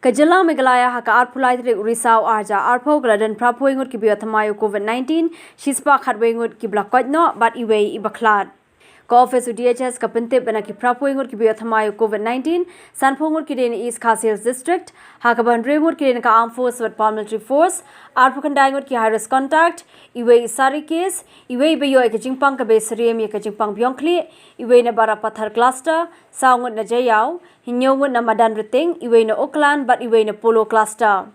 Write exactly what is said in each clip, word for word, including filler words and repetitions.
Ka jylla Meghalaya ha ka arphew lai tarik u Risaw arhajar arphew ka la don phraphew wei ngut kiba ïoh thymmai ïa u COVID nineteen, shispah khatwei ngut kiba la koit noh bad iwei iba khlad. Ka ophis u D H S ka pyntip ba na ki phraphew wei ngut kiba ïoh thymmai ïa u COVID nineteen, sanphew ngut ki dei na East Khasi Hills District, ha kaba hynriew ngut ki dei na ka Armed Force bad Paramilitary Force, arphew khyndai ngut ki high risk contact, iwei i sari case, iwei iba ïoh ïa ka jingpang kaba ïasyriem ïa ka jingpang biang khlieh, iwei na Barapathar cluster, saw ngut na Jaïaw, hynñiew ngut na Madanrting, iwei na Oakland bad iwei na Polo cluster.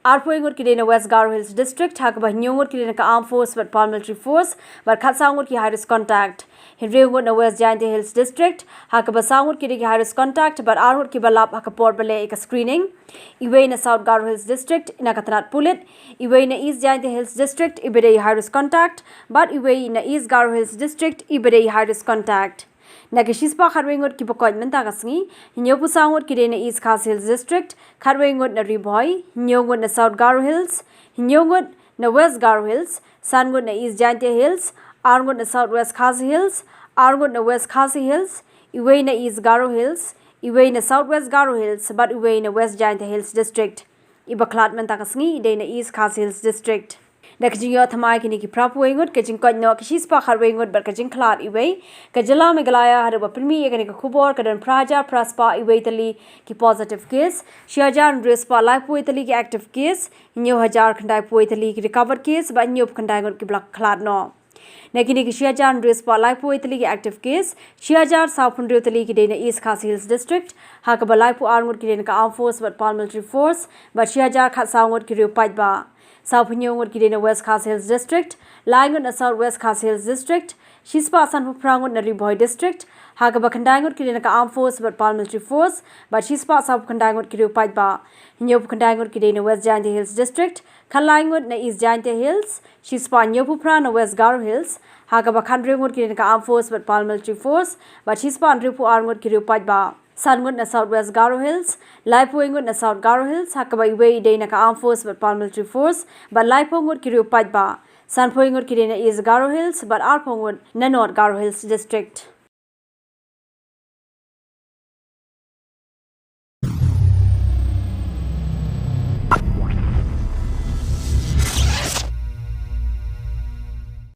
Arphew ngut ki dei na West Garo Hills District, ha kaba hynñiew ngut ki dei na ka Armed Force bad Paramilitary Force, bad khatsaw ngut ki high risk contact. Hynriew ngut na West Jaintia Hills District, ha kaba saw ngut ki dei ki high risk contact, bad ar ngut kiba lap ha ka por ba leh ïa ka screening. Iwei na South Garo Hills District na ka tnat pulit, iwei na East Jaintia Hills District iba dei high risk contact, bad iwei na East Garo Hills District iba dei high risk contact. Na ki shispah khatwei ngut kiba koit mynta ka sngi, hynñiewphew saw ngut ki dei na East Khasi Hills District, khatwei ngut na Ri Bhoi, hynñiew ngut na South Garo Hills, hynñiew ngut na West Garo Hills, san ngut na East Jaintia Hills, ar ngut na South West Khasi Hills, ar ngut na West Khasi Hills, iwei na East Garo Hills, iwei na South West Garo Hills, bad iwei na West Jaintia Hills District. Iba khlad mynta ka sngi i dei na East Khasi Hills District. Da ka jingïoh thymmai kine ki phraphew wei ngut, ka jingkoit noh ki shispah khatwei ngut bad ka jingkhlad iwei, ka jylla Meghalaya haduh ba pynmih ïa kane ka khubor ka don phra hajar phra spah iwei tylli ki positive case, shi hajar hynriew spah laiphew wei tylli ki active case, hynñiew hajar khyndaiphew wei tylli ki recovered case bad hynñiewphew khyndai ngut kiba la khlad noh. Na kine ki shi hajar hynriew spah laiphew wei tylli ki active case, shi hajar sawphew hynriew tylli ki dei na East Khasi Hills District, ha kaba laiphew ar ngut ki dei na ka Armed Force bad Paramilitary Force, bad shi hajar khatsaw ngut ki riew paidbah. Sawphew hynñiew ngut ki dei na West Khasi Hills District, lai ngut na South West Khasi Hills District, shispah sanphew phra ngut na Ri Bhoi District, ha kaba khyndai ngut ki dei na ka Armed Force bad Paramilitary Force, bad shispah sawphew khyndai ngut ki riew paidbah. Hynñiewphew khyndai ngut ki dei na West Jaintia Hills District, khatlai ngut na East Jaintia Hills, shispah hynñiewphew phra na West Garo Hills, ha kaba khathynriew ngut ki dei na ka Armed Force bad Paramilitary Force, bad shispah hynriewphew ar ngut ki riew paidbah. San ngut na South West Garo Hills, laiphew wei ngut na South Garo Hills, ha kaba iwei i dei na ka Armed Force bad Paramilitary Force, bad laiphew ngut ki riew paidbah. Sanphew wei ngut ki dei na East Garo Hills, bad arphew ngut na North Garo Hills District.